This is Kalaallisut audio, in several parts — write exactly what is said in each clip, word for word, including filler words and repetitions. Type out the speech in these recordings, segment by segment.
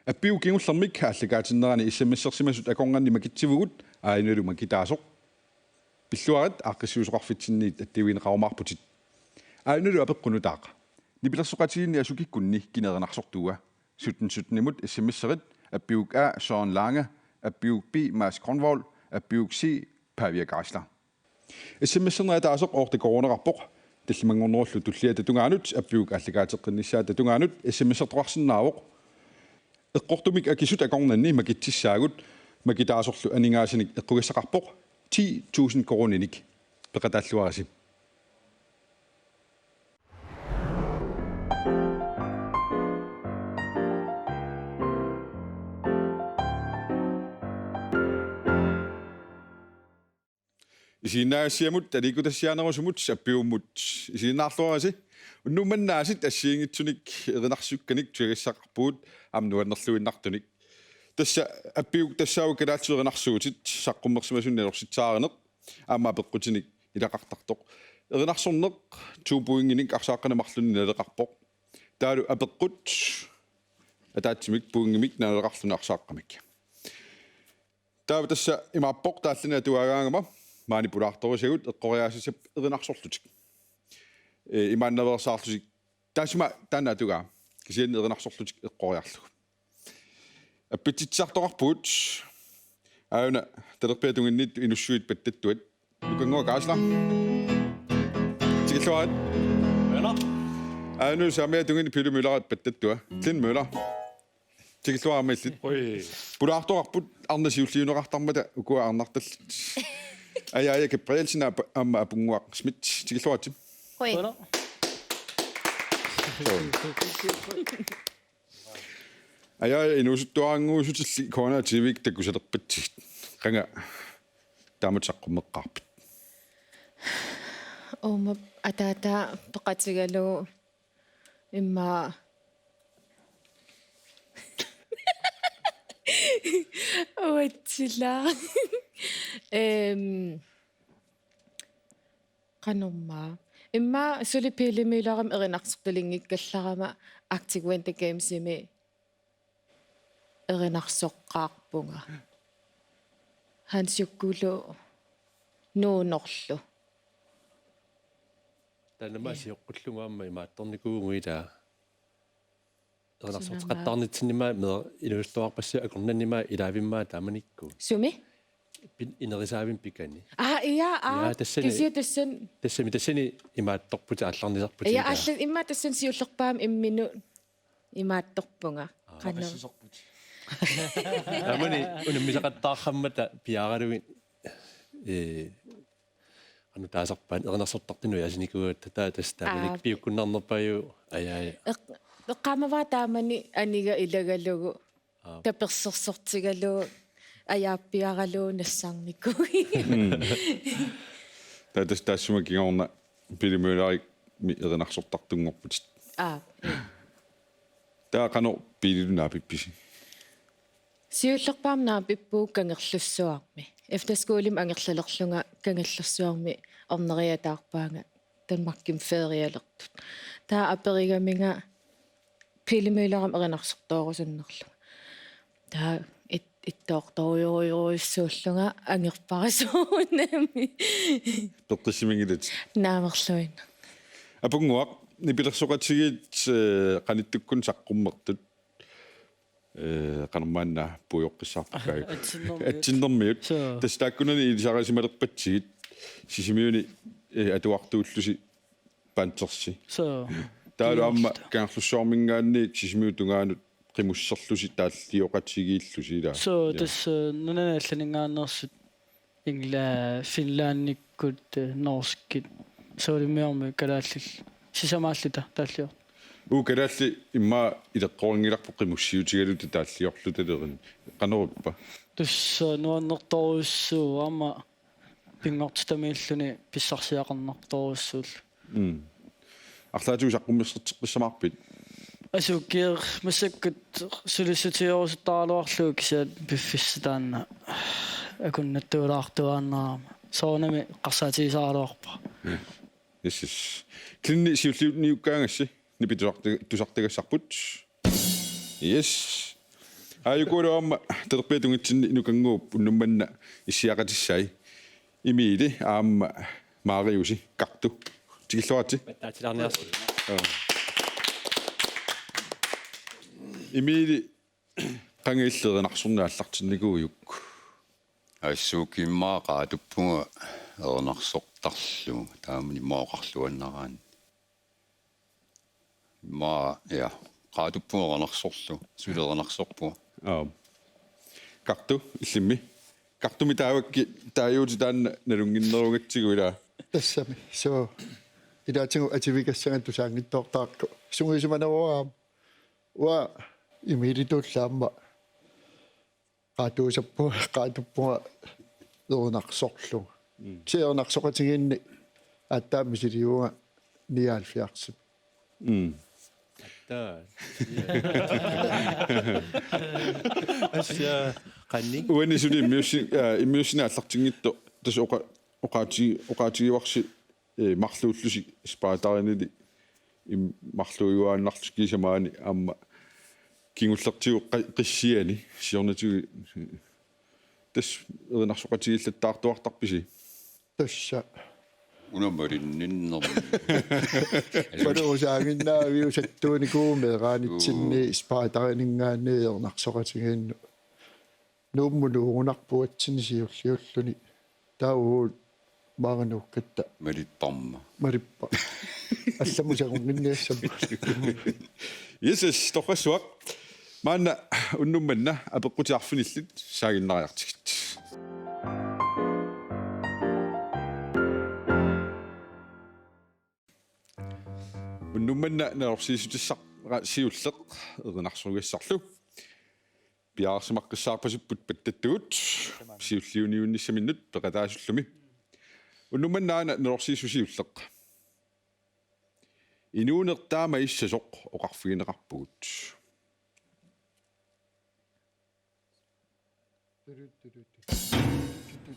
Appiuk kingullermik aallakaatinnerani S M S-ersimasut akornanni makitsivugut, aajuna makitaasoq. Pilluarit aaqqissuisoqarfitsinniit attivigineqarumaarputit. Aajuna apeqqut nutaaq. Nipilersoqatigiinni asukikkunni kina erinarsortuua? Sytten sytten-imut S M S-erit: Appiuk A, Søren Lange; Appiuk B, Mads Grønvold; Appiuk C, Pavia Geisler. S M S-erneq ataaseq otte koruuneqarpoq. Tallimanngornerullu tulliata tungaanut, Appiuk aallakaateqqinnissaata tungaanut, S M S-ertoqarsinnaavoq. Eqqortumik akisut akornanni makitsissaagut, makitaasorlu aningaasanik eqqugassaqarpoq ti tusind koruuninik. Peqataalluarisi. Isiginnaagassiamut aliikkutassiaanerusumut Appiummut isiginnaarluarisi. Unnummut manna aasiit assigiinngitsunik erinarsukkanik tusagassaqarpugut, aamma nuannerluinnartunik. Tassa Appiuk tassaavoq kalaallisut erinarsuutit saqqummersimasunnik nalorsitsaarineq, aamma apeqqutinik ilaqartartoq. Erinarsorneq to pointinik arsaaqqanik marlunnik naleqarpoq. Taavalu apeqqut ataatsimik pointimik naleqarluni arsaaqqamik. Taava tassa imaappoq taallani atuagaangama maani pulaartorisagut eqqoriaasassat erinarsorlutik. Ee, imaannaveersaarlutik. Taassuma taanna atugaa. Kisianni erinarsorlutik eqqoriarlugu. Appitsitsisartoqarpugut. Aajuna talerpiata tunginniittut inussuit pattattuat. Lukannguaq Kaasla. Tikilluarit. Møller. Aajuna saamiata tunginni Pele Møllerit pattattua. Glenn Møller. Tikilluarit aamma illit. Oi. Pulaartoqarput arnat siulliunneqartarmata ukua arnartallit. Aja, Aja Gabrielsen aap-, aamma Apunnguaq Schmidt. Tikilluaritsi. Oi. Møller. Aja, inuusuttuarannguusutilli K N R T V-kkut takusalerpatsigit. Qanga taamatut saqqummeqqaarpit? Uuma ataata peqatigalugu immaqa uatsila. Ehm, qanormaa. Immaqa suli Pele Møllerimik erinarsortalinngikkallarama Arctic Winter Gamesimi erinarsoqqaarpunga. Hans Jukkulu nuunorlu. Taanna sioqqullugu aamma imaattornikuuvugut ilaa. Erinarsorteqattaarnitsinni aamma inuusuttuarpassi akornanni aamma ilaavimmi taamanikkut. Sumi? Pin-, inerisaavimmi pikani. Aa, ja, aa. Ja, tassani. Kisianni tassani. Tassami, tassani imaattorputit aallarnisarputit. Ja, ilaa. Alla-, immaqa tassani siullerpaamik imminut imaattorpunga. Aa. Qanoq. Maqassisarputit. Taamani unammisaqattaarrammata piaaralugit, ee, qanoq taasarpaat, erinarsortartunut nujaasinikuugatta, taava tassa taamani. Aa. Piukkunnarnerpaajuvoq, aja, aja. Eq-, eqqaamavara taamani aniga ilagalugu. Aa. Tapersersortigalugu ajaappiaralugu nassarnikuuvoq. Mm. Taava tassa taassuma kingorna Pele Møllerimik erinarsortartunngorputit. Aa. Taava qanoq Pelilu naapippisi? Siullerpaamik naapippugut Kangerlussuarmi. Efterskolemi angerlalerlunga Kangerlussuarmi orneriataarpaanga Danmarkimi ferialertut. Taava aperigaminga Pele Møllerimik erinarsortoorusunnerlunga. Taava it-, ittoortorujorujussuullunga angerpara soorunami. Peqqissiminngilatit. Naamerluinnaq. Apunnguaq, nipilersoqatigiit, ee, qanittukkut saqqummertut. Ee, qanormaanna puioqqissaarpakkaaju. Atsinnermiut. Atsinnermiut. Soo. Tassa taakkunani ilisarisimalerpatsigit Sisimiuni, ee, atuartuullusi Panthersi. Soo. Taavalu aamma Kangerlussuarminngaanniit Sisimiut tungaanut qimusserlusi taallioqatigiillusi ilaa. Soo, ja. Tassa nunani allaninngaanneersut Engla-, Finlandikkut, eh, norskit, soorunami kalaallit sisamaalluta taalliortut. Uu, kalaallit immaqa ileqqorinngilarput qimussiutigaluta taalliorluta lerun. Qanorippa? Tassa nuannertorujussuuvoq aamma pinngortitamiilluni pissarsiaqarnartorujussuullugu. Mm. Arlaatigut saqqummerserteqqissamaarpit? Asukiaq massakkut sulissutigerusuttaraluarlugu kisianni piffissaq taanna akunnattuulaartuaannarama. Soorunami eqqarsaatigisaraluarpara. Ja. Yes, yes. Klinni siulliunniukkaangassi nipit tusarti-, tusartagassarput. Yes. Aajuku aamma talerpiata tungitsinni Inukannguup unnuk manna issiaqatissai. Emili aamma Mariusi Kartu. Tikilluaritsi. Pattaatilaarniarsi. Emili, qanga illit erinarsorneq aallartinnikuujuk? Assut immaqa qaatuppunga erinarsortarlugu. Taamani immaqa oqarluannaraanni. Immaqa, ja, qaatuppunga erinarsorlugu. Suli erinarsorpunga. Aap. Kartu, illimmi. Kartumi taavakkit taaguutit taanna nalunnginnerugatsigu ilaa. Tassami. Suu. Ilaatigut atuigassagatta tusaanngitsoortarpakka. Sungiusimaneruara. Uanga Emilituullu aamma qaatuusappunga, qaatuppunga erinarsorlugu. Mm. Kisianni erinarsoqatigiinni aatsaat misiliivunga nioghalvfjerdsip. Mm. Aatsaat. Asja, qanning. Uani suli immiussi-, aa, immiussineq aallartinngitsoq tassa oqa-, oqaati-, oqaatigivarsi, ee, marluullusi spejderini im-, marluujuaannarlusi kiisami maani aamma kingullertigut qa-, qissiani siornatigut. Tassa erinarsoqatigiillattaartuartarpisi? Tassa. Una malinninnermi. Paluusaaginnaaviusattuunikuumeeraanitsinni Uu. Spejderininngaanniit erinarsoqatigiinnut. Nuummut nuugunarpuatsinni siulliulluni. Taava uagut maanga nuukkatta. Malipparma. Malippa. Allamut sagunnginniassammat. Yes, yes, torrassuaq. Maanna unnuk manna apeqqutit arfinillit saaginnariartigit. Unnuk manna nalorsiissutissara siulleq erinarsorugassarlu. Piareersimaqqissaarpasipput pattattugut siulliuniunnissaminnut peqataasullumi. Unnuk manna aana nalorsiissusiulleq. Inuuneq taama issasoq oqarfigineqarpugut.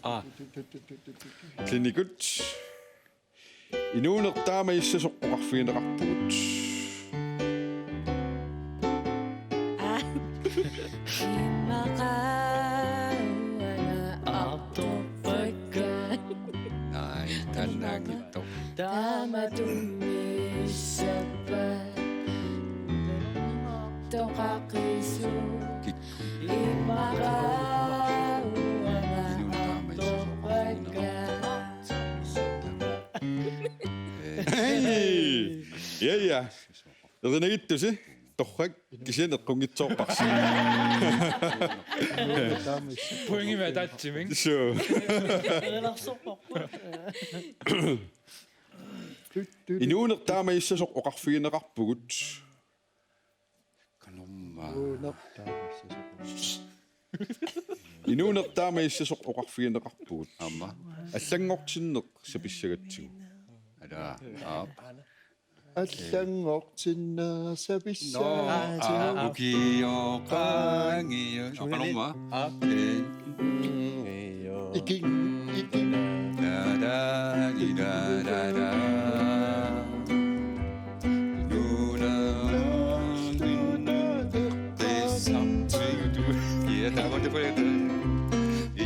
Aa. Klinikut. Inuuneq taama issasoq oqarfigineqarpugut. Aa. Immaqa uanga artorpakka. Naai, taannaanngitsoq. Taamatut missappat. Toqaqisut. Kik- Immaqa uanga artorpakka. Hej! Ja, ja. Erinagittusi, torrak, kisianni eqqunngitsoorparsi. Pointimik ataatsimik. Suu. Inuuneq taama issasoq oqarfigineqarpugut. Qanormaa. Inuuneq taama issasoq oqarfigineqarpugut. Aamma. Allanngortinneq sapissagatsigu. Alaa. Aap. Allanngortinneq sapissagatsigu. No, aa, ukioqanngio. Qanormaa. Aap. Ee. Iking, iking. Da, da, di, da, da, da.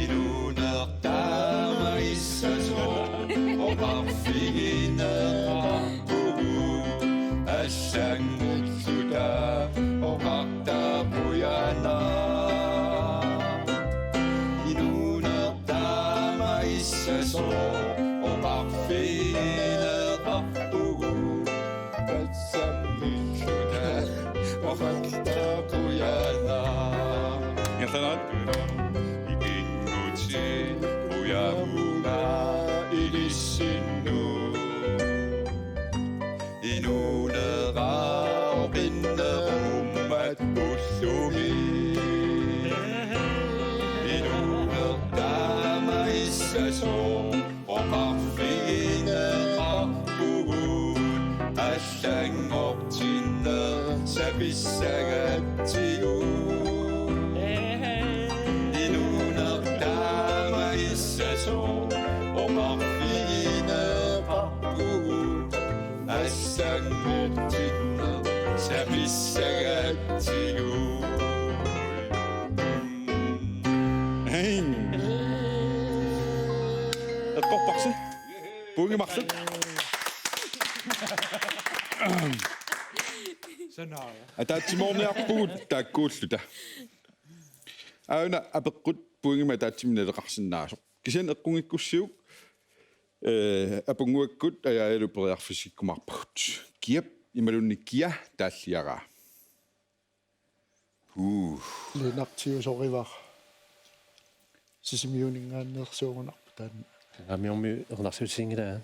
Inuuneq taama issasoq oqarfigineqarpugut, assanngulluta oqarta qujanaq. Inuuneq taama issasoq oqarfigineqarpugut, assanngulluta oqarta qujanaq. Ingerlaannaq. Ikinngutit qujavunga ilissinnut. Inuunera oqinneq uummat ullumi. Inuuneq taama issasoq oqarfigineqarpugut, allanngortinneq sapissagatsigu. Inuuneq taama issasoq oqarfigineqarpugut, assanngortinneq sapissagatsigu. Eqqorparsi. Pointit marluk. Sanaa. Ataatsimoorniarpugut taakkuulluta. Aana apeqqut pointimik ataatsimik naleqarsinnaasoq. Kisianni eqqumiikkussiuk, eh, apunnguakkut ajaajalu periarfissikkumaarpagut. Kiap imaluunniit kia taalliaraa? Uh. Lennartiusorivara. Sisimiuninngaanneersuugunarpoq taanna. Kangaamiormiut erinarsuutiginngilaa.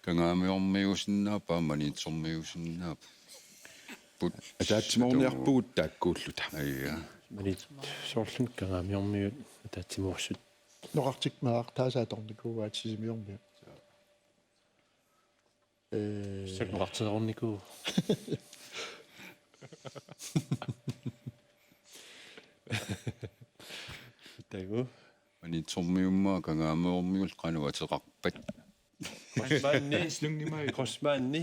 Kangaamiormiuusinnaapput, Maniitsormiuusinnaapput. Ataatsimoorniarpugut taakkuulluta. Aja. Maniit-, soorlumi Kangaamiormiut ataatsimoorsut. Noqartik meerartaasa atornikuuaat Sisimiormiut. Ee. Suk noqartereernikuuvoq. Takuuk. Maniitsormiummaa Kangaamiormiullu qanoq ateqarpat? Kreutzmanni. Slyngimai. Kreutzmanni.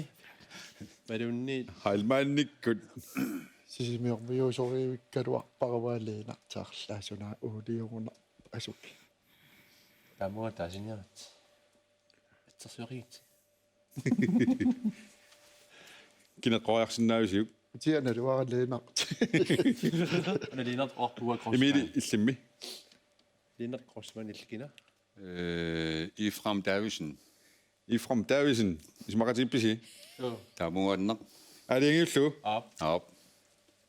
Imaluunniit. Heilmannikkut. Sisimiormiuusorivikkaluarpara Lennartiarlaasunaa uuliugunarpoq asuki. Taamua taasiniarit. Atsersuarigit. Kina eqqoriarsinnaavisiuk? Utia naluara Lennart. Una Lennart oqarpunga Kreutzmann. Emil illimmi? Lennart Kreutzmann illit kina? Eh, Efraim Davidsen. Efraim Davidsen. Isumaqatigiippisi? Joo. Taamuaannaq. Aalajangiullugu? Aap. Aap.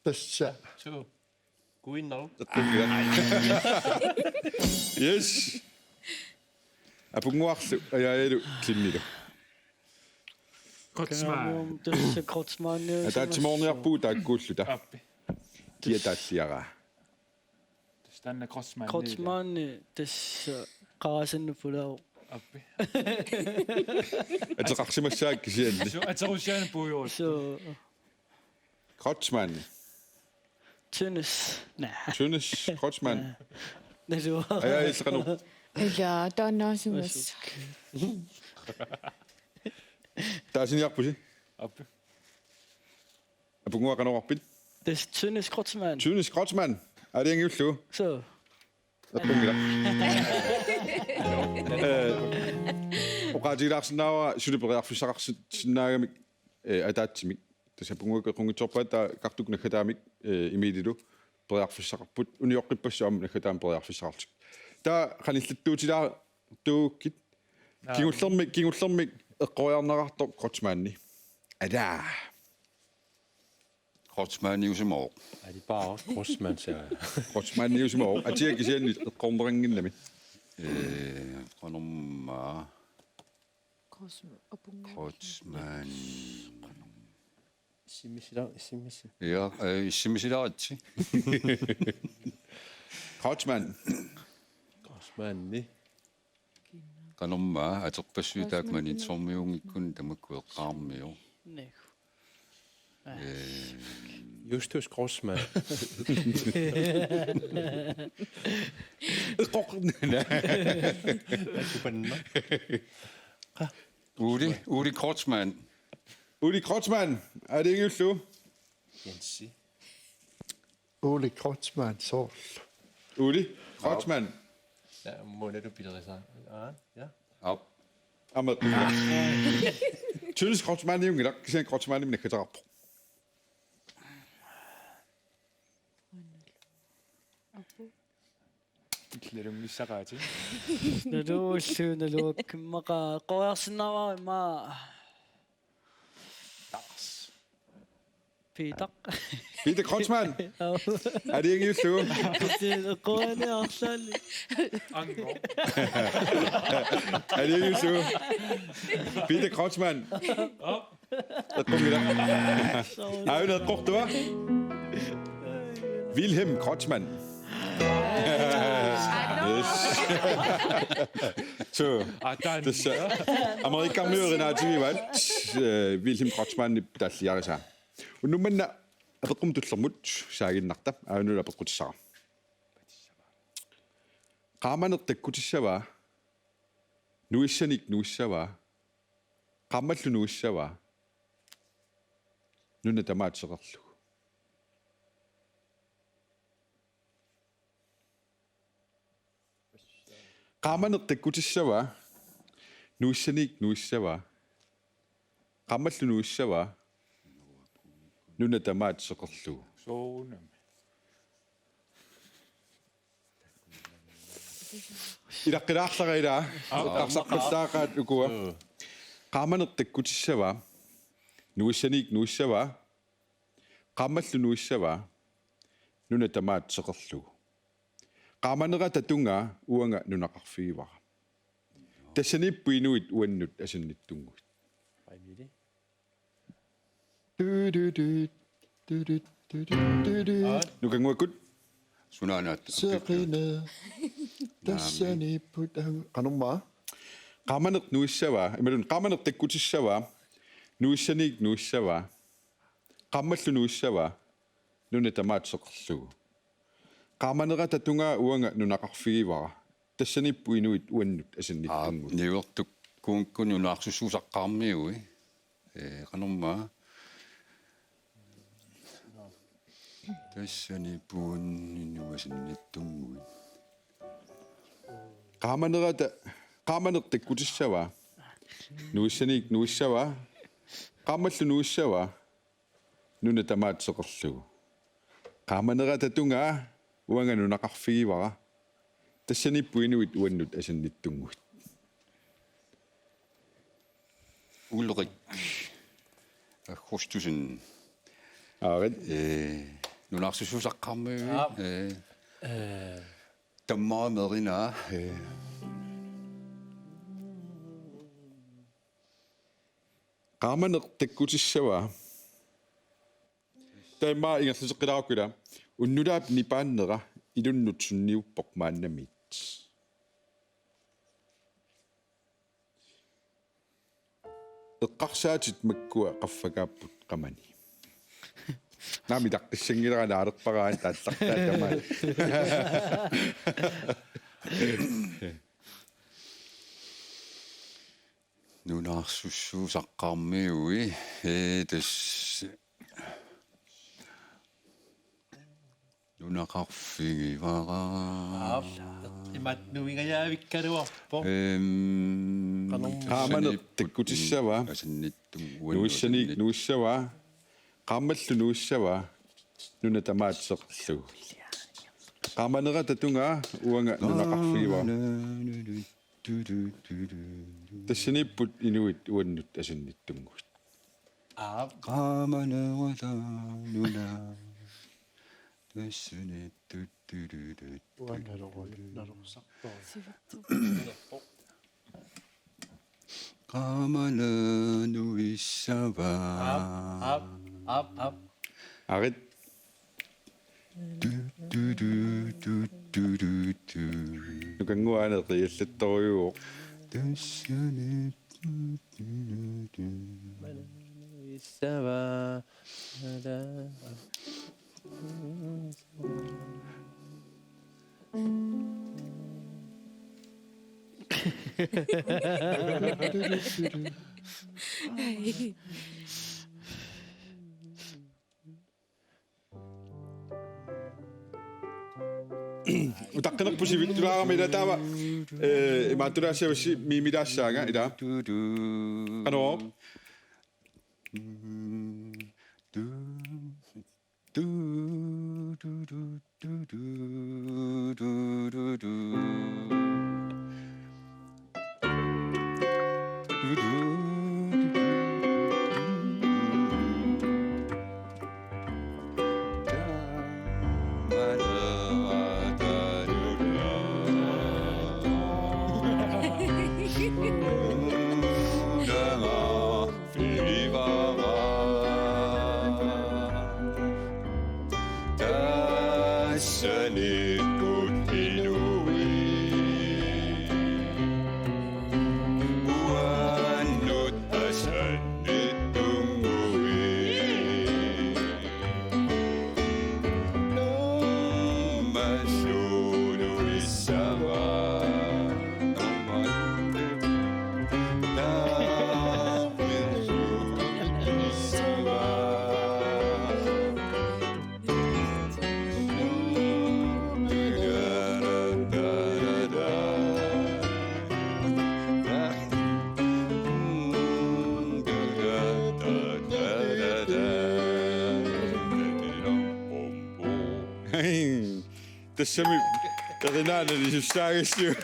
Tassa. Suu. Kuinnaru. Yes. Apunnguarlu ajaajalu klimmilu. Kreutzmann. Tassa Kreutzmann. Ataatsimoorniarpugut taakkuulluta. Appi. Kia taalliaraa? Tassa taanna Kreutzmann. Kreutzmann tassa qarasannut pulaavoq. Appi. Ateqarsimassaaq kisianni. Suu, aterussiaanut puiorut. Suu. Kreutzmann. Tønnes. Naa. Tønnes Kreutzmann. Naluara. Aja, illit qanoq? Ilaa, taannaasimassaaq. Taasiniarpusi? Aap. Apunnguaq, qanoq oqarpit? Tassa Tønnes Kreutzmann. Tønnes Kreutzmann. Aalajangiullugu? Suu. Eqqunngilaq. Eh, oqaatigilaarsinnaavara suli periarfissaqarsinnaagamik, eh, ataatsimik. Tassa apunnguakkut eqqunngitsoorpaat, taava Kartukkut naggataamik, eh, Emililu periarfissaqarput, unioqqippassuk aamma naggataamik periarfissaqarlutik. Taava qanillattuutilaartuukkit. Naa. Kingullermik, kingullermik eqqoriarneqartoq Kreutzmanni. Alaa. Kreutzmanniusimavoq. Alipaaraq Kreutzmann saa. Kreutzmanniusimavoq. Atia kisianni eqqorneqannginnami. Eh, qanormaa. Kreutzmann. Apunnguaq. Kreutzmann. Issimmisila-, issimmissi-. Ja, eh, issimmisilaaritsi. Kreutzmann. Kreutzmanni. Qanormaa aterpassuit taakku Maniitsormiunngikkuni tamakku eqqaarmioq. Nagu. Eh. Justus Kreutzmann. Eqqorna. Atupanna. Uli, Uli Kreutzmann. Uli Kreutzmann, aalajangiullugu? Jensi. Uli Kreutzmann soorlu. Uli Kreutzmann. Ja, munalu pilerisaa. Aa, ja. Aap. Aamma. Tønnes Kreutzmanniunngilaq, kisianni Kreutzmannimik naggateqarpoq. Illerumissaqaatit. Naluullu, naluakkimmaqaaq. Eqqoriarsinnaavara immaqa. Lars. Peter. Peter Kreutzmann. Aalajangiullugu. Eqqoriarniarlaali. Ango. Aalajangiullugu. Peter Kreutzmann. Aap. Eqqunngilaq. Aajuna eqqortua. Wilhelm Kreutzmann. Yes. Suu. Atan. Tassa Amerikkarmiut erinaativivaat, eh, Wilhelm Kreutzmannip taalliarisaa. Unnuk manna apeqqumut tullermut saaginnarta, aajuna apeqqutissara. Qaamaneq takkutissavaa, nuissanik nuissavaa, qaammallu nuissavaa, nuna tamaat seqerlugu. Qaamaneq takkutissavaa, nuissaniit nuissavaa, qaammallu nuissavaa, nuna tamaat seqerlugu. Soorunami. Ilaqqilaarlara ilaa, eqqarsarpallaaqaat ukua. Qaamaneq takkutissavaa, nuissaniit nuissavaa, qaammallu nuissavaa, nuna tamaat seqerlugu. Qaamanerata tungaa uanga nunaqarfigivara. Tassaniipput inuit uannut asannittunnguit. Du, du, du, du, du, du, du, du, du. Nukannguakkut. Sunaanaat. Seqinna. Tassaniipput au-, qanormaa? Qaamaneq nuissavaa, imaluunniit qaamaneq takkutissavaa, nuissaniit nuissavaa, qaammallu nuissavaa, nuna tamaat seqerlugu. Qaamanerata tungaa uanga nunaqarfigivara. Tassaniipput inuit uannut asannittunnguit. Aa, niuertukkut nunaarsussuusaqqaarmiui. Ee, qanormaa. Tassaniipput inuit asannittunnguit. Qaamanerata, qaamaneq takkutissavaa, nuissaniit nuissavaa, qaammallu nuissavaa, nuna tamaat seqerlugu. Qaamanerata tungaa uanga nunaqarfigivara. Tassaniipput inuit uannut asannittunnguit. Ulrik Augustusson. Aarit. Ee, nunaarsussuusaqqaarmiui. Aap. Ee. Ee. Tammaa merina. Ee. Qaamaneq takkutissavaa. Taama ingerlateqqilaarukku ila. Unnulaap nipaannera ilunnut sunniuppoq maannamiit. Eqqarsaatit makkua qaffakaapput qamani. Naamik itaqqissanngilara naalerpara aamma taallartaa tamaat. Nunaarsussuusaqqaarmiui, ee, tassa nunaqarfigivara. Aap, imatut nuingajaavikkaluarpoq. Ehm, qanormaa? Qaamaneq takkutissavaa. Asannittum-, nuissaniit nuissavaa. Qaammallu nuissavaa. Nuna tamaat seqerlugu. Qaamanerata tungaa uanga nunaqarfigivara. Tassaniipput inuit uannut asannittunnguit. Aap. Qaamanerata nuna. Tassaniittut. Uanga naloru-, nalorsartoq. Qaamaneq nuissavaa. Aap, aap, aap, aap. Aarit. Du, du, du, du. Nukannguaq aana qiallattorujuuvoq. Tassani. Nuissavaa. Utaqqinerput sivittulaarami ila taava, eh, imaattulaassavissi miimilaassaanga ila. Qanoq? Fivara. Tassaniipput inuit uannut asannittunnguit. Tassami erinaa nalisussaagassiuk.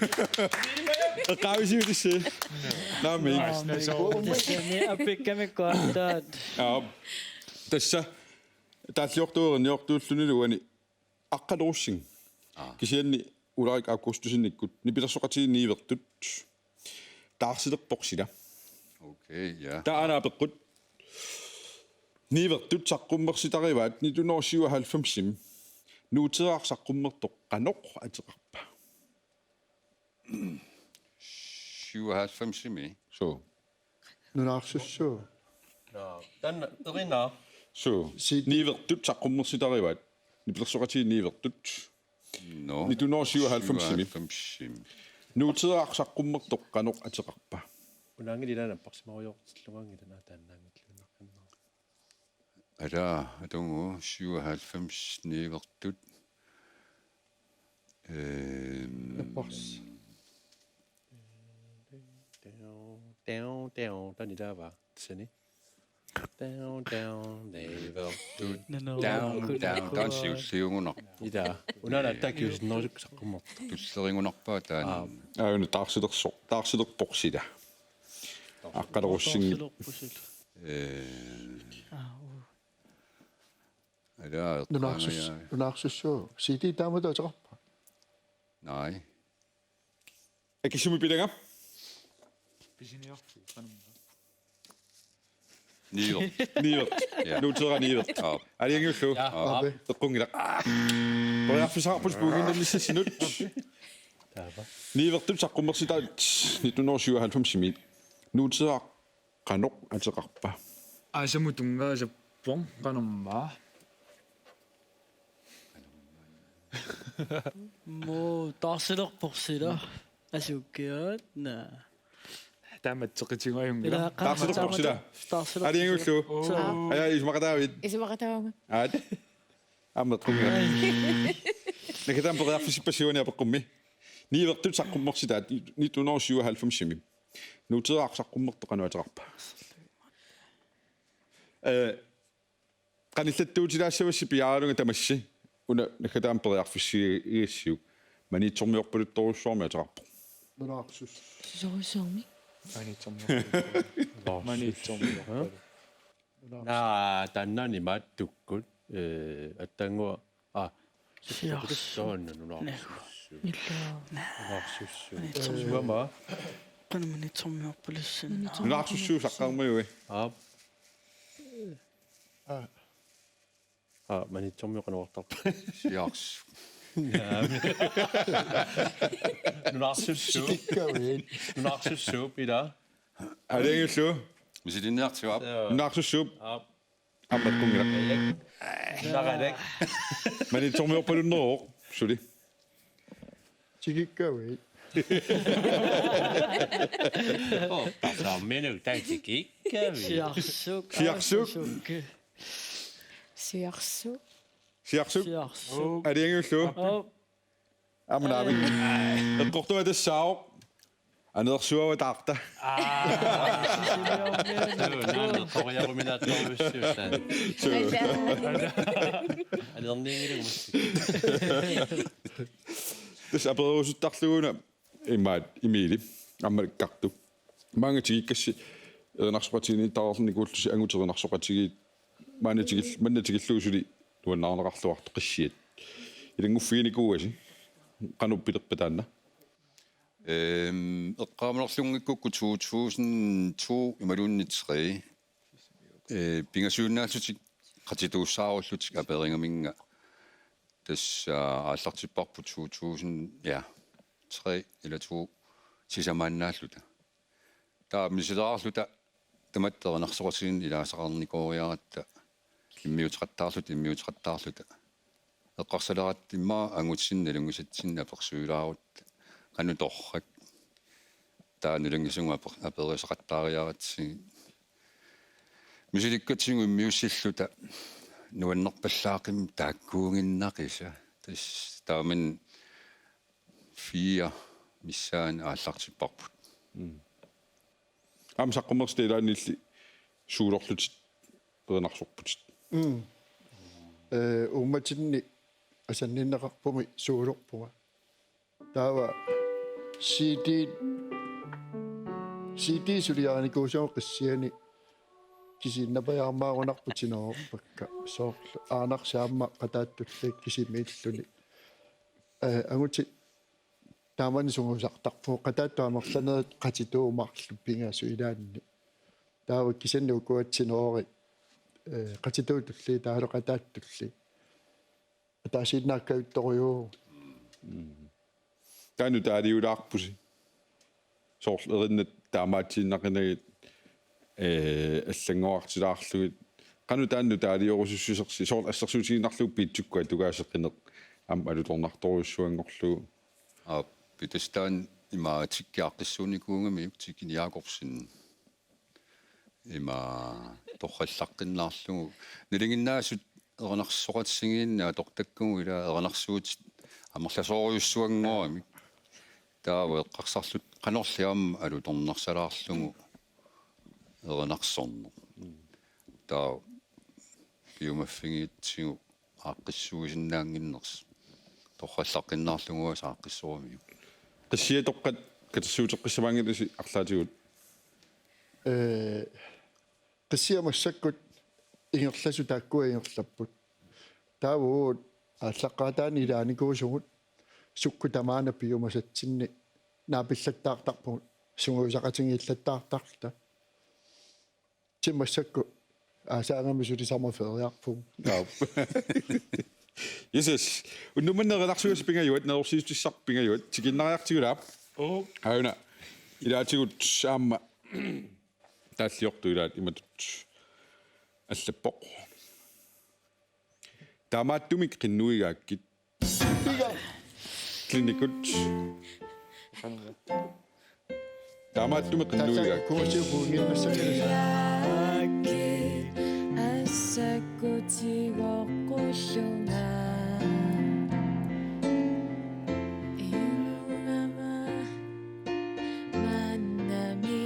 Eqqaavisiuk tassa? Naamik. Tassami appikkamik kuartaat. Aa. Tassa taalliortuurinniortuullunilu uani Aqqalurussing. Aa. Kisianni Ulrik Augustusenikkut nipilersoqatigiit niuertut. Taarsilerpoq sila. Okay, ja. Taanna apeqqut. Niuertut saqqummersitarivaat nitten hundrede syvoghalvfemsimi. Nuuteeraq saqqummertoq qanoq ateqarpa? Syvoghalvfemsimi. Suu. Nunarsussuu. Nå, taanna erinaa. Suu. Sit- Niuertut saqqummersitarivaat. Nipilersoqatigiit niuertut. Nå. Nitten hundrede syvoghalvfemsimi. Syvoghalvfemsimi. Nuuteeraq saqqummertoq qanoq ateqarpa? Unaanngilaq ilaanni apparsimarujoortillungaanngilaq taannaanngilluinnarpara. Ala, atugu syvoghalvfems niuertut. Ehm, Appars. Down, down, down. Taanna ilaavaa. Tassani. Down, down, niuertut. Down, down, down, siulliugunarpoq. Ila. Unaana attack usinnerusuk saqqummertoq. Tullerigunarpaa taanna. Aajuna taarsilersoq, taarsilerpoq sila. Aqqalurussing. Eh, Ala, Nunarsus, eqqaangajaa. Nunarsussuu. Siti taamatut ateqarpa? Nej. Akissummi pilanga? Pisiniarfik, qanormaa. Niuertut. Niuertut. Ja. Nuuteeraq niuertut. Aap. Aliangiullu. Aap. Eqqunngilaq. Periarfissaqarpusi puiginnarnissassinut. Niuertut saqqummersitaat nitten hundrede syvoghalvfemsimi. Nuuteeraq qanoq ateqarpa? Aasamut tunngaasappoq, qanormaa. Muu taarsilerpoq sila. Asukkiaat naa. Taama teqitigaajunngilaq. Ila Taarsilerpoq sila. Taarsilerpoq. Aliangiullu. Suu. Aja, isumaqataavit? Isumaqataavunga. Aat. Aamma eqqunngilaq. Naggataamik periarfissippassi uani apeqqummi. Niuertut saqqummersitaat nitten hundrede syvoghalvfemsimi. Nuuteeraq saqqummertoq qanoq ateqarpa? Eh, qanillattuutilaassavassi piaaralunga tamassi. Una naggataamik periarfissigassiuk. Maniitsormiorpaluttorujussuarmik ateqarpoq. Nunarsus. Susorusuarmi. Maniitsormiorpalu. Maniitsormiorpalu. Naa, taannaani maattukkut. Eh, attannguaq. Ah, Siars. Sooruna nunarsussuu. Illa. Nunarsussuu. Maniitsormior- Suama. Qanoq maniitsormiorpalussin. Nunarsussuu saqqarmajui. Aap. Aa. Aa, maniitsormior qanortarpa. Siars. Nunarsussuu. Tikikkaviit. Nunarsussuu, ila. Aliangiullu. Misilinniartigu aap. Nunarsussuu. Aap. Aamma eqqunngilaq. Nagalak. Maniitsormiorpalunneruvoq. Suli. Tikikkaviit. Oh, tasaminuk tatikikkaviit. Siarsuk. Siarsuk. Suk. Siarsuk. Siarsuk. Siarsuk. Aliangiullu. Oh. Aamma naamik. Eqqortunga tassaavoq. Aneersuava taarta. Naana toriaruminaattorujussuussaaq. Alerniingilugu. Tassa apererusuttarlugu una imaat Emili. Aamma ikkartu. Maanga tikikkassi erinarsoqatigiinniittariarnikuullusi angut erinarsoqatigiit maanna tikil-, manna tikillugu suli nuannaarneqarluartoq qissiat. Ilannguffiginikuuasi. Qanoq pilerpa taanna? Ehm, eqqaamanerlunngikkukku to tusind to imaluunniit tre. Eh, pingasuinnaallutik qatituussaarullutik aperigaminnga tassa aallartipparput to tusind, ja, tre eller to sisamaannaalluta. Taava misiliilaarluta tamatta erinarsoqatigiinneq ilaasaqarnikooriaratta immiuteqattaarluta, immiuteqattaarluta. Eqqarsaleratta immaqa angutinni nalunngisatsinni apersuilaarutta qanoq torrak. Taava nalunngisavunga aper-, aperisaqattaariaratsigit. Misilikkatsigu immiussilluta nuannerpallaaqimmat taakkuuginnaqisa. Tassa taamani fire missaani aallartipparput. Aamma saqqummersitaq ilaanniilli suulorlutit erinarsorputit. Mm. Eh, uummatinni asanninneqarpummi suulorpunga. Taava C D, C D suliarinikuusunga qissiani kisiinnapajaarmaarunarput tinoorpakka soorlu Aanarsi aamma Qataattulli kisimiilluni. Eh, angutit taamani sungiusartarpugut qataattut amerlanerit qatituut marluk pingasut ilaanni. Taava kisianni ukua tinoori, eh, qatituut tulliit taavalu Qataattulli. Ataasiinnaakkajuttorujuuvoq. Taanna taaliulaarpusi. Soorlu erinnat taamaatiinnaqinagit, eh, allanngorartilaarlugit. Qanoq taanna taaliorusussusersi, soorlu assersuutigiinnarlugu piitsukkut atugaaseqineq aamma alutornartorujussuanngorlugu. Aap, pitustaan imaatikki aaqqissuunnikuugamiuk Tikin Jakobsen. Ima torrallaqqinnaarlugu. Nalinginnaasut erinarsoqatigiinneq atortakkagut ila erinarsuutit amerlasoorujussuanngoramik. Taava eqqarsarluta qanorli aamma alutornarsalaarlugu erinarsorneq. Taava piumaffigigatsigu aaqqissuusinnaannginnersoq. Torrallaqqinnaarlugu aaqqissorujuuvoq. Qissiatoqqat katersuuteqqissamaanngilasi arlaatigut. Eh, qissiat massakkut ingerlasut taakkua ingerlapput. Taava uagut aallaqqaataani ilaanikuusugut sukkut tamaana piumasatsinni naapillattaartarpugut sungiusaqatigiillattaartarluta. Timi massakkut aasaagami suli sommerferiarpugut. Aap. Yes, yes. Unnuk manna erinarsugassat pingajuat, nalorsiissutissaq pingajuat, tikiinnariartigulaa. Oo. Aana. Ilaatigut aamma taalliortut ilaat imatut allappoq. Taamaattumik qinnuigaakkit. Iga. Klinikkut. Taamaattumik qinnuigaakkit. Kuusiupuunginnassakkit. Assakkutigoqqullunga. Ilugama mannami.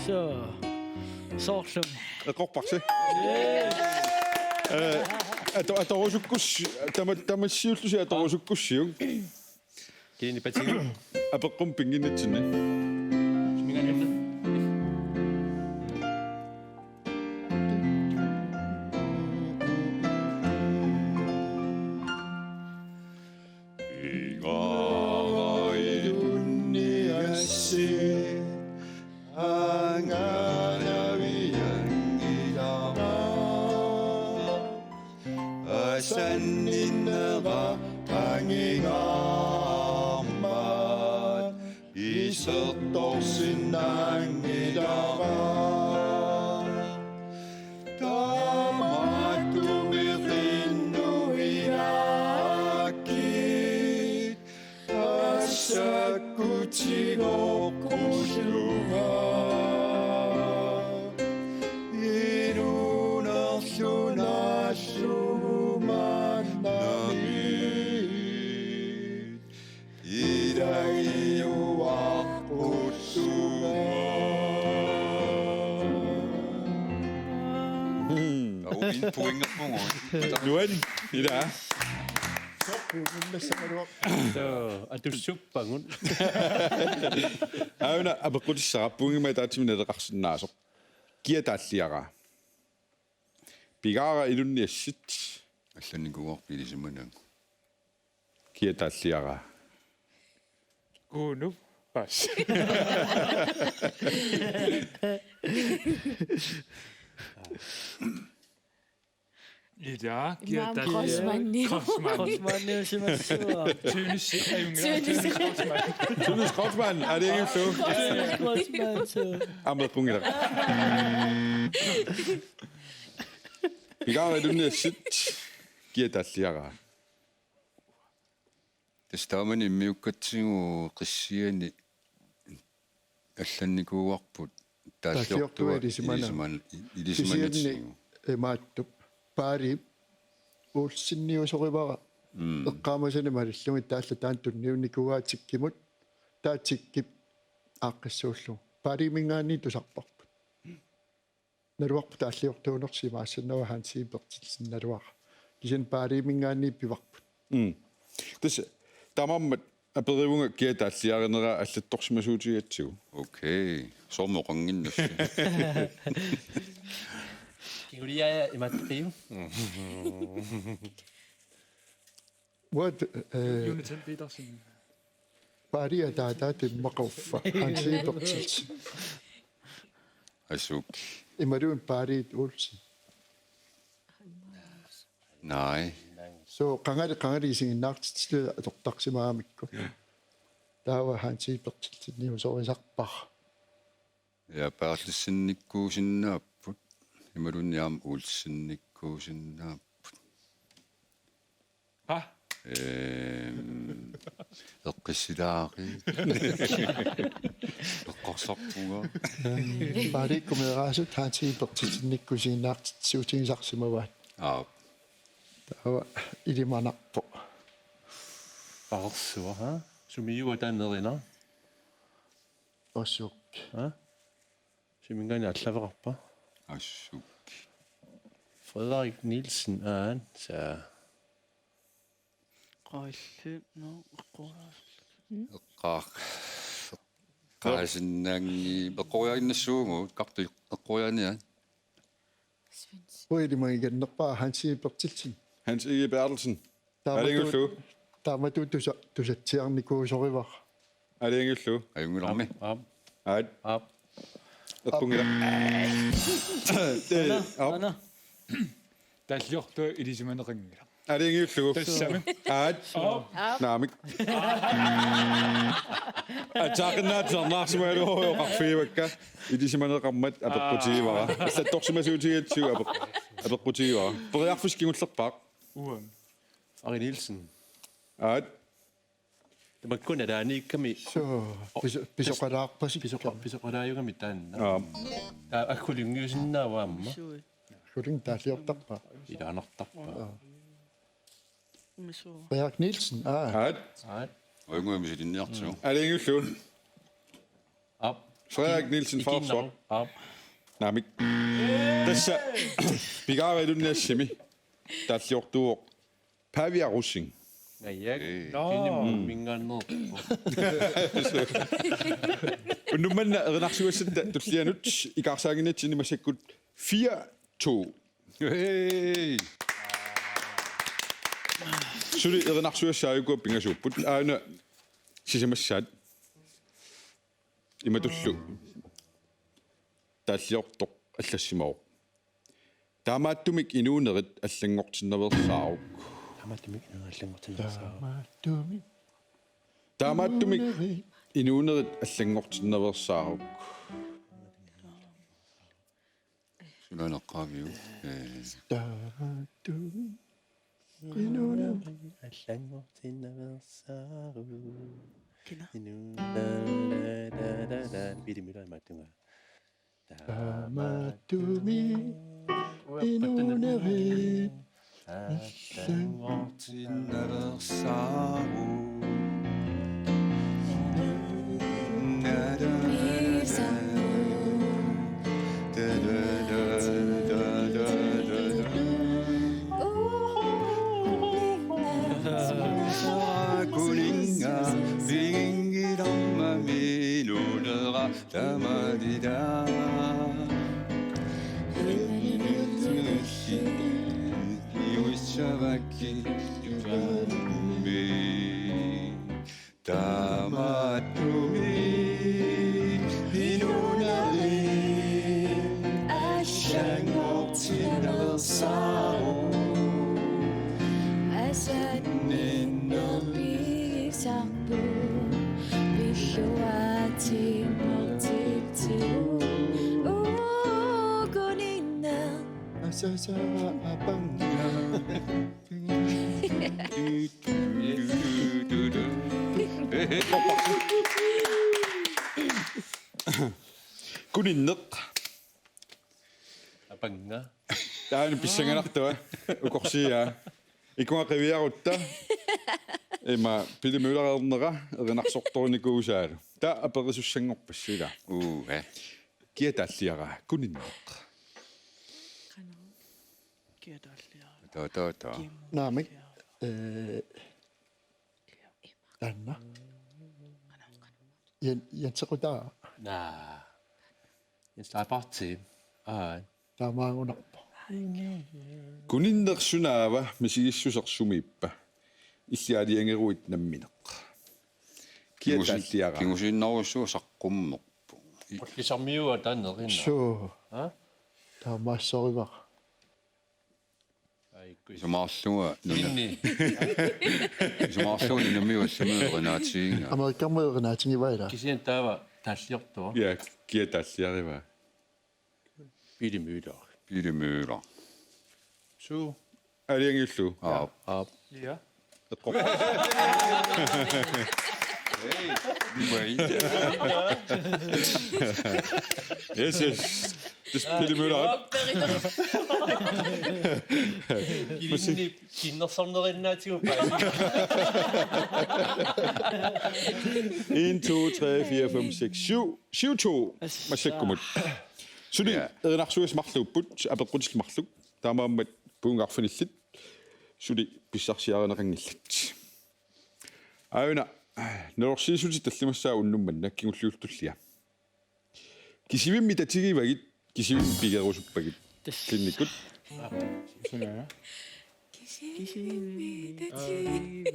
So, soorlu. Eqqorparsi. Eh, ato-, atorusukkussi, tama-, tamassiullusi atorusukkussiuk. Kiinipatigu. Apeqqummi pinnginnitsinni. Pigaara ilunni assit anganavianngilara. Asanninnera angingaarmat isertorsinnaanngilara. Taamaattumik qinnuigaakkit assakkutigoqqullunga. Inuunerlu naallugu mannami. Ilagiuaqqussuunga. Uin puingerpungu. Nuan, ila. Soo, atussuppagut. Aana apeqqutissara puingima taatsimina naleqarsinnaasoq. Kia taalliaraa? Pigaara ilunni assit. Allannikuuarput ilisimanagit. Kia taalliaraa? Kuunup. Pas. Ila, kia Imam taal-, Kreutzmann. Kreutzmann. Kreutzmanniusimassuuvoq. Tønnes, ajunngilaq. Tønnes. Tønnes Kreutzmann. Tønnes Kreutzmann. Aa, det er ikke så. Kreutzmann, så. Ameqqunngilaq. Pigaara ilunni assit. Kia taalliaraa? Tassa taamani immiukkatsigu qissiani allannikuuarput taalliortua taalliortua ilisimana-, ilisimana-, ilisimanatsigu. Kisianni imaattup Paarip Olseniusorivara. Mm. Eqqaamasani malillugit taallat taanna tunniunnikuuaat Tikkimut. Taava Tikkip aaqqissuullugu. Paaliiminngaanniit tusarparput. Naluarput taalliortuunersi imaassannava Hansi Berthelsen naluara. Kisianni Paaliiminngaanniit pivarput. Mm. Tassa taamaammat aperivunga kia taalliarinera allattorsimasuutigatsigu. Okay. Soormi oqannginnassi. Kiguliaja imattiqiu. What, eh, Jonathan Petersen. Paali ataataata immaqa uffa. Hansi Berthelsen. Asuk. Imaluunniit Paali Olsen. Nej. So, qangali, qangali isiginnaartitsilluta atortarsimagamikku. Taava Hansi Berthelsen niusorisarpara. Ja, Berthelsenikkuusinnaapput. Imaluunniit aamma Olsenikkuusinnaapput. Ha? Ehm, eqqissilaaqi. Eqqarsarpunga. Paaliikkumeeraasut Hansi Berthelsenikkuusinnaapput siutigisarsimavaat. Aap. Taava ilimanarpoq. Paarsuaq, ha? Sumiua taanna nerineq? Assuk. Ha? Suminngaanniit allaveqarpa? Assuk. Frederik Nielsen, aat, saa. Qalli, no, eqqua-, Eqqaaq-, eqqaasinnaanngilaq, eqqoriaannassuugut, Kartu eqqoriaaniat. Uilimangigannerpaa Hansi Berthelsen. Hans Egede Berthelsen. Taamatu-, Aalajangiullugu. Taamatut tusa-, tusatsiarnikuusorivara. Aalajangiullugu. Ajunngilarmi. Aap. Aat. Aap. Eqqunngilaq. Ee, aap. Ana. Talliortuuvoq, ilisimaneqanngilaq. Aalajangiullugu. Tassami. Aat. Aap. Naamik. Aatsaaqqinnaatsut tusarnaarsimagaluarpakka oqarfigivakka. Ilisimaneqarmat apeqqutigivara. Allattorsimasuutigatsigu apeq-, apeqqutigivara. Periarfissaq kingullerpaaq. Uanga. Ari Nielsen. Aat. Tamakku nalaaniikkami. So, piso-, pisoqalaarpasi. Pisoqa-, pisoqalaajugami taanna. Aap. Taa aggulinngiusinnaavoq aamma. Aggulinngi taalliortarpaa. Ilaanartarpaa. Aap. Misu. Frederik Nielsen. Aa. Aat. Aat. Oinguami silinniartigu. Aalajangiullugu. Aap. Frederik Nielsen Favrskov. Aap. Naamik. Tassa Pigaaralunnassimi taalliortuuvoq Pavia Rosing. Najak. Ee. Nå. Kini mingaanneerpoq. Unnuk manna erinarsugassatta tullianut ikaarsaannginnatsinni massakkut fire to. Hey. Suli erinarsugassat aajuku pingasuupput. Aana sisamassaat. Imatullu taalliortoq allassimavoq. Taamaattumik inuunerit allanngortinnaveersaaruk. Taamaattumik inuunerit allanngortinnaveersaaruk. Taamaattumik. Taamaattumik inuunerit. Inuunerit allanngortinnaveersaaruk. Suna naqqaaviuk? Ee. Taamaattumik inuunerit allanngortinnaveersaaruk. Kina? Inu-, da, da, da, da, da. Pili mila matunga. Taamaattumik inuunerit allanngortinnaveersaaruk. Kuninga, piginngilarmami inuunera tamalila. Iussavakki jupaammi. Taamaattumik inuunerit allanngortinnaveersaaruk. Asanninnerpigisarput pilluaatinnguartitsigu. Uu, kuninneq. Asasara apanga. Kuninneq. Apanga. Taanna pissanganartua. Ukorsiaa. Ikunga qiviarutta. Ima Pele Møller-ernera erinarsortorinikuusaalu. Taava aperissussanngorpassi ilaa. Uha. Kia taalliaraa? Kuninneq. Kia taalliaraa? Too, too, too. Naamik. Eh, taanna. Jan-, Jansequtaa. Naa. Jens Leibartsi. Aa. Taamaagunarpoq. Kuninneq sunaava, misigissuseq sumiippa? Illit aalajangeruit nammineq. Kia taalliaraa? Kingusinnerujussuaq saqqummerpoq. Qullisarmiua taanna erinaa. Suu. Ha? Taamaassorivara. Ai, kui. Isumaqarlunga nuna-, Inni. Isumaqarlunga nunamiut allamut erinaatigivaa. Amerikamiut erinaatigivaa ilaa. Kisianni taava taalliortua. Ja, kia taalliarivaa? Pele Møller. Pele Møller. Suu. Aalajangiullugu? Aap. Aap. Ja. Eqqor-. Hey. Yes, yes. This Pele Møller. Ilinni kinnersornerinnaatiguppa. En, to, tre, fire, fem, seks, syv. Syv to. Massakkut. Suli. Ja. Erinarsuisa marluupput, apeqqutit marluk. Taamaammat pungaarfinillit suli pissarsiarineqanngillat. Aajuna, nalorsiissutit tallimassaat unnuk manna kingulliullugu tullia. Kisivimmi tatigivagit, kisivimmi pigerusuppagit. Tassa. Klinnikkut. Suna. Kisivimmi tatigivagit.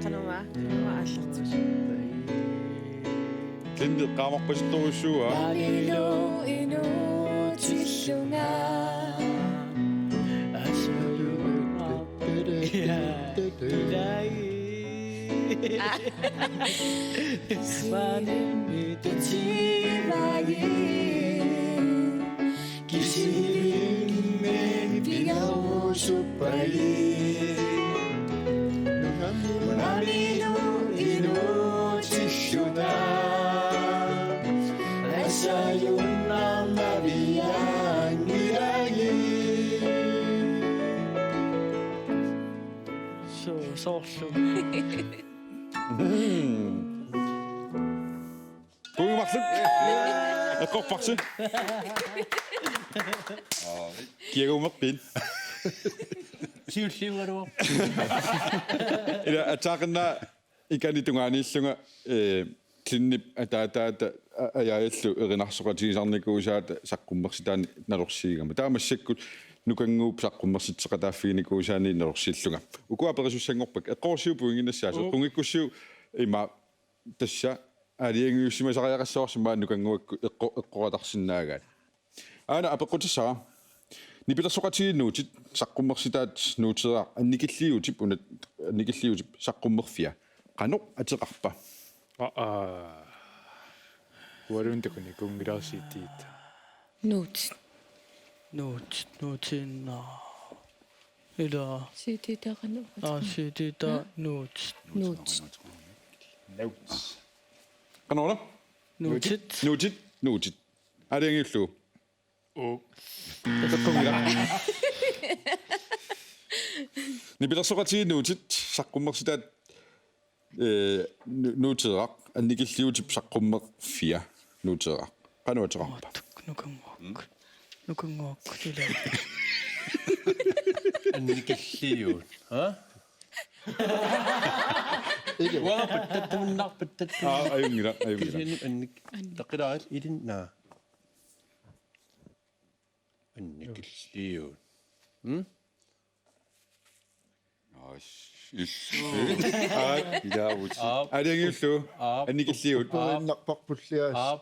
Qanoq, qanoq aallartut. Klinni qaamarpasittorujussuuaa. Namilu inuutillunga. Ilai. Kisivimmi tatigivagit. Kisivimmi pigerusuppagit. Nunamilu inuutillunga. Assajunnarnavianngilagit. Suu, soorlu. Puigumaqaaq. Eqqorparsi. Kiagumerpin. Siulliugaluaq. Ila atsaaqinnaa ikani tungaaniillunga, eh, Klinip ataataata a-, ajaajallu erinarsoqatigisarnikuusaata saqqummersitaani nalorsiigama. Taava massakkut Nukannguup saqqummersitseqataaffiginikuusaani nalorsiillunga. Ukua aperissussanngorpakka. Eqqorsiuk puiginnassaasi. Uu. Eqqunngikkussiuk ima tassa aalajangiussimasariaqassavarsi maani Nukannguakkut eqqo-, eqqoratarsinnaagaat. Aana apeqqutissara. Nipilersoqatigiit Nuutit saqqummersitaat Nuuteeraq annikilliutip una-, annikilliutip saqqummerfia. Qanoq ateqarpa? Aa, aa. Ualuun takunikuunngilara C D-ta. Nuut. Nuut, nuutiinnaa. Ila. C D-ta qanoq? Aa, C D-ta. Nuut. Nuut. Nuut. Qanoq? Nuutit. Nuutit, nuutit. Aalajangiullugu. Uu. Nipilersoqatigiit Nuutit saqqummersitaat, eh, Nu-, Nuuteeraq annikilliutip saqqummerfia Nuuteeraq. Qanoq ateqarpa? Nukannguaq. Nukannguaq, ila. Annikilliut. Ha? Uanga pattattaminnar, pattattaminnar. Aa, ajunngilaq, ajunngilaq. Kisianni annik-, taqilaaril ilinnaa. Annikilliut. Hm? Aa, illu. Aa. Ilaavutit. Aap. Aalajangiullugu. Aap. Annikilliut. Aap.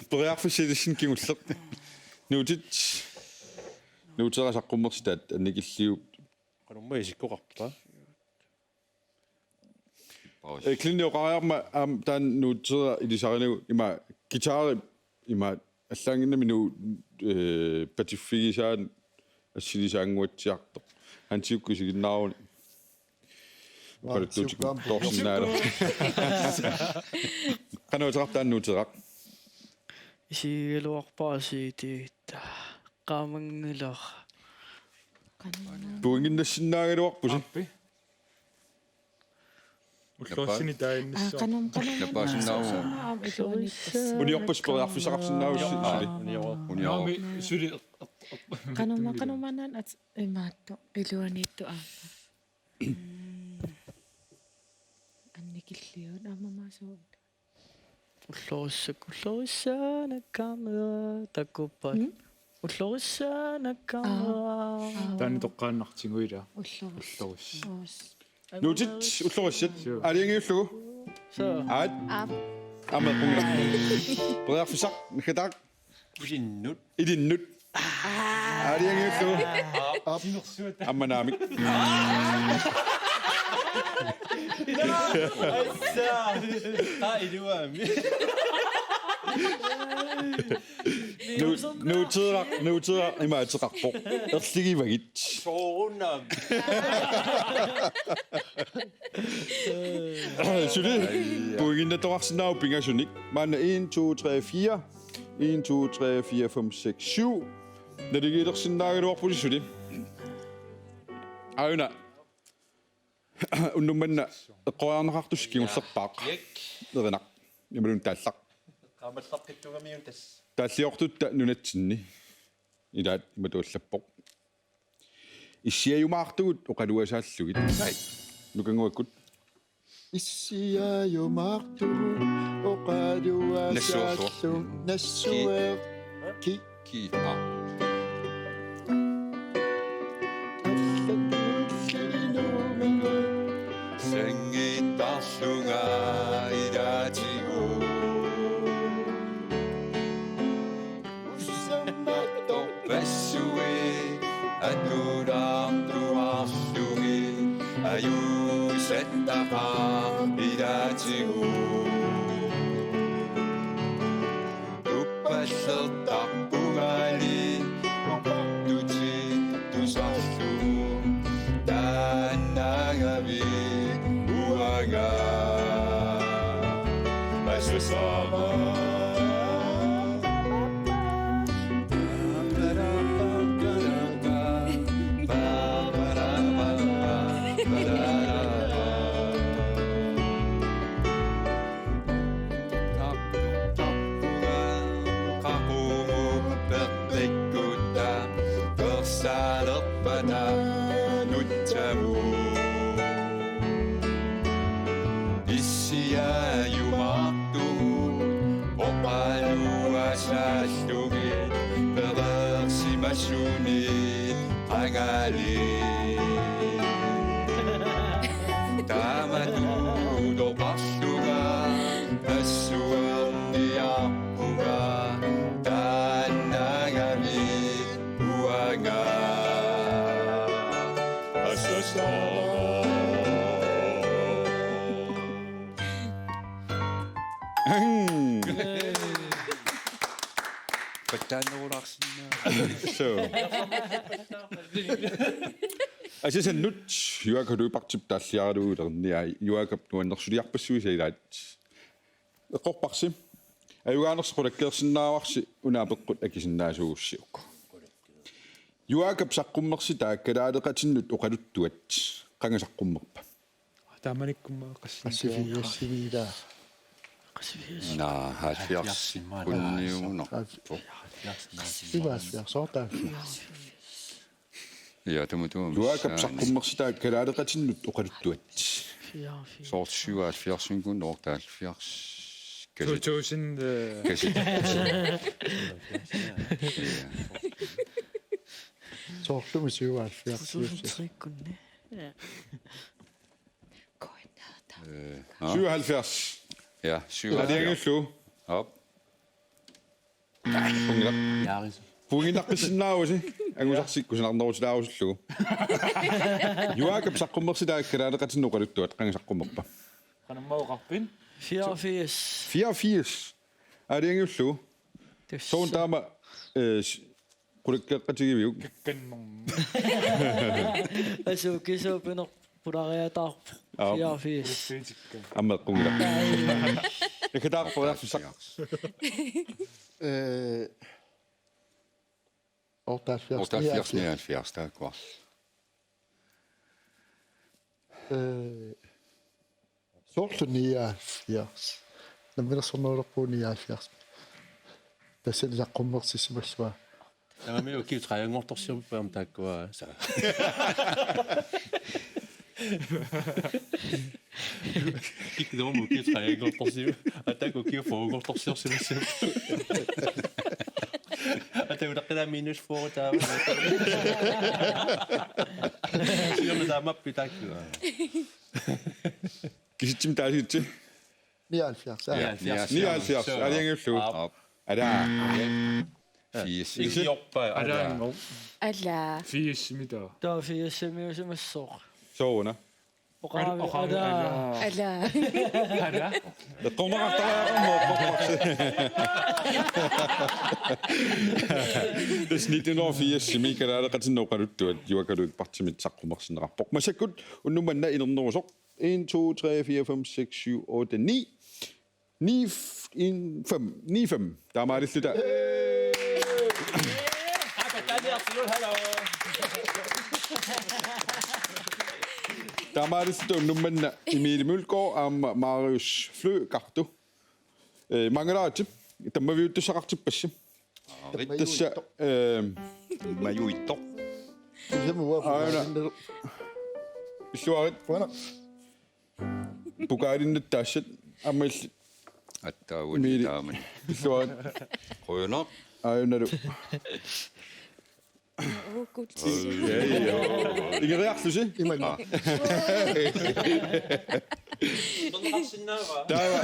Periarfissaq ilissinnut kingulleq. Nuutit. Nuuteeraq saqqummersitaat annikilliut. Qanormaa isikkoqarpa? Paus. Eh, Klinni oqariarmat aamma taanna Nuuteeraq ilisarinagu ima guitari ima allaannginnami nuu-, eh, patiffigisaan assilisaannguatsiartoq. Hansiukkut isiginnaaruni. Oqaluttuutikku toorsinnaalu. Qanoq uteqarpa taanna uteqartoq? Isigigaluarpara siitigitta. Qaamanngilara. Pointinnassinnaagaluarpusi. Aappi. Ullorissini taannissaa. Aa, qanum-, qanum-, Napaasinnaavoq. Aamma iluaniittas. Uniorpassi periarfissaqarsinnaavassi suli. Uniorpassi. Uniorpassi. Naami suli. Qanuma-, qanumanan at-, imaattoq iluaniittoq aamma. Annikilliut aamma maasuut. Ullorissaq, ullorissaq nakkaamera takkuppat. Mm? Ullorissaq nakkaamera. Aa, aa. Taanna toqqaannartigu ila. Ullorissaq. Ullorissaq. Uus. Nuutit ullorissat. Suu. Aalajangiullugu. Suu. Aat. Aap. Aamma qunga. Periarfissaq, naggataaq. Ilinnut. Ilinnut. Aalajangiullugu. Aap. Aamma naamik. Assa. Aa, iluami. Nu-, nuuteeraq, nuuteeraq ima ateqarpoq. Erligivagit. Soorunami. Suli. Ai, ja. Pointinnatoqarsinnaavoq pingasunik. Maanna en, to, tre, fire. En, to, tre, fire, fem, seks, syv. Naligiilersinnaagaluarpusi suli. Aajuna. Unnuk manna eqqoriarneqartusi kingullerpaaq. Jek. Nerinnaq. Imaluunniit taallaq. Eqqaamallartittugamiuk tassa. Taalliortutta nunatsinni. Ilaat imatut allappoq. Issiajumaartugut oqaluasaallugit. Ai. Nukanguakkut. Issiajumaartugut oqaluasaallugit. Nassuersoq. Nassuer-, ki-. Ki-, aa. Allatulli inuumigut. Sanngittarlunga ilaatigut. Ussammattorpassuit anulaartuarlugit ajuusattaqaaq ilaatigut. Uppallertarpungali oqartutit tusarlugu taannagavit uanga. Asasama. Qaqugumut peqqikkutta persalerpata nutsamut. Issiajumaartugut oqaluasaallugit pereersimasunit qangali. Taamatut oqarlunga nassuerniarpunga taannagavit uanga. Asasama. Pattaannerulaarsinnaa. So. Asasannut Juaaka Lyberthip taalliaralugu ilerniai. Juaakap nuannersuliarpassuisa ilaat. Eqqorparsi. Ajugaanersi qulakkeersinnaavarsi una apeqqut akisinnaasuugussiuk. Juaakap saqqummersitaa kalaaleqatinnut oqaluttuat qanga saqqummerpa? Taamanikkummi qassiviusiviila. Qassivius. Naa, halvfjerds. Halvfjerds. Kunniugunarpoq. Halvfjerds. Halvfjerds. Soortaavia. Ja, tamatuma. Juaakap saqqummersitaa kalaaleqatinnut oqaluttuat? Fireogfirs. Soorlu syvoghalvfjerdsikkut otte halvfjerds. Kaset-, to tusind, øh. Kaset-, ja. Soorlumi syvoghalvfjerds. To tusind tre-kkunni. Ja. Øh, nå. Syvoghalvfjerds. Ja, syvoghalvfjerds. Aalajangiullugu. Op. Punginaq-, punginnaqqissinnaagussi. Angusarsi kusanarnerutilaarusullugu. Juaakap saqqummersitaa kalaaleqatinnut oqaluttuat qanga saqqummerpa? Qanormaa oqarpit? Fireogfirs. Fireogfirs. Aalajangiullugu. Tassa. Soorlu taama, øh, s-, Qulakkeeqqatigiviuk? Kakkannerm. Asukisuupineq pulariataarpoq. Aap. Fireogfirs. Aamma eqqunngilaq. Naggataarpoq. Øh, otteoghalvfjerds, otteoghalvfjerds, nioghalvfjerds. Nioghalvfjerds, taakkua. Øh, soorlu nioghalvfjerds. Namminersornerulerpugut nioghalvfjerds. Tassani saqqummersissimallugu. Tamarmik ukiut tredivenngortorsiorput aamma taakkua, så. Kikkulerummi ukiut tredivenngortorsiorput. Ataattakut ukiut fyrrenngortorsiorsimassapput. Ataattakut utaqqilaa minus fyrre taava. Siorna taamappi taakkua. Kisitsimik taasigitsi? Nioghalvfjerds, ja. Ja, nioghalvfjerds. Nioghalvfjerds. Sure. Aalajangiullugu. Aap. Ala. Firs. Ikiorpa, ala. Ala. Ala. Firsimitaa. Taava firsimiusimassooq. Sooruna? Oqaavi, oqaavi, ala. Ala. Ala. Ala. Eqqorneqartariaqarpoq, eqqorneqarsi. Tassa nitten hundrede og firsimi kalaaleqatinnut oqaluttuat Juaaka Lyberthimit saqqummersinneqarpoq. Massakkut unnuk manna inernerusoq. En, to, tre, fire, fem, seks, syv, otte, ni. Ni, f-, en, fem. Ni fem. Taamaalilluta. Taamaalilluta unnuk manna Emil Mølgaard aamma Marius Flø Kartu. Øh, mangalaatip. Tammaviuttussaqartippassi. Tassa, øh, majuittoq. Aana. Pilluarit. Qujanaq. Pokalinnattaassat aamma illit. Attaavut Miili. Taamani. Pilluarit. Qujanaq. Aajunalu. Uukut. Ingeriarlusi? Imanna. Taava.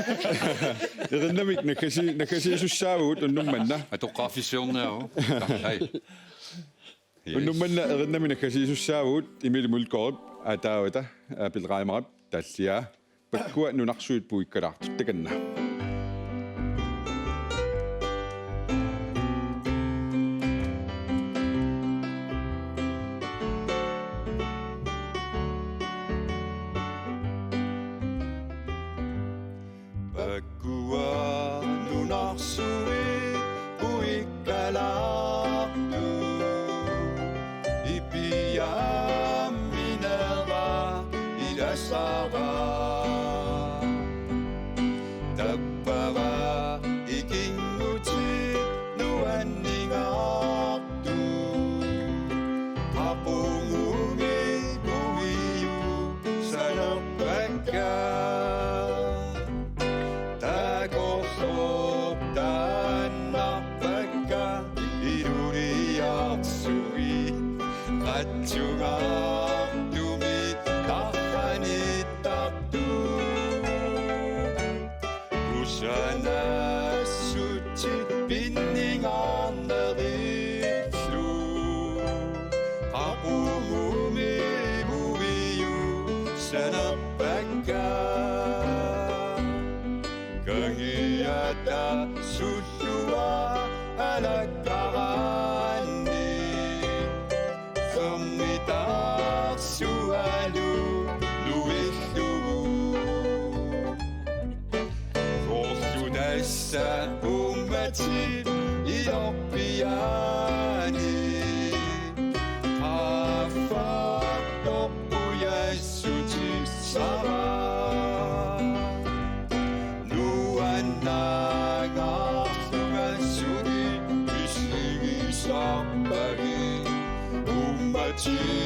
Erinnamik naggasi-, naggasiisussaavugut unnuk manna. Atoqqaarfissiorniaruk. Ai. Yes. Unnuk manna erinnamik naggasiisussaavugut Emil Mølgaardip aataavata, aa, Pelle Reimerip taalliaa. Pakkua nunarsuit puikkalaartut takanna. Pakkua nunarsuit puikkalaartut. Ipiaamminera ilasara. Tappava ikinngutit nuanningaartut. Qaqugumi uiusalerpakka. Takorloortaannarpakka iluliarsui. Qatsungaartumik tarranittartut. Kusanaassutsit pinningaarnerillu. Qaqugumi uiusalerpakka. Kangiata sullua alakkaraanni. Fermitarsualu nuillugu. Soorlu tassa uummatip ilorpiaani. Qaaffaartorput jassutissavaa. Nuannaangaarlunga suli misigisarpagi. Uummatip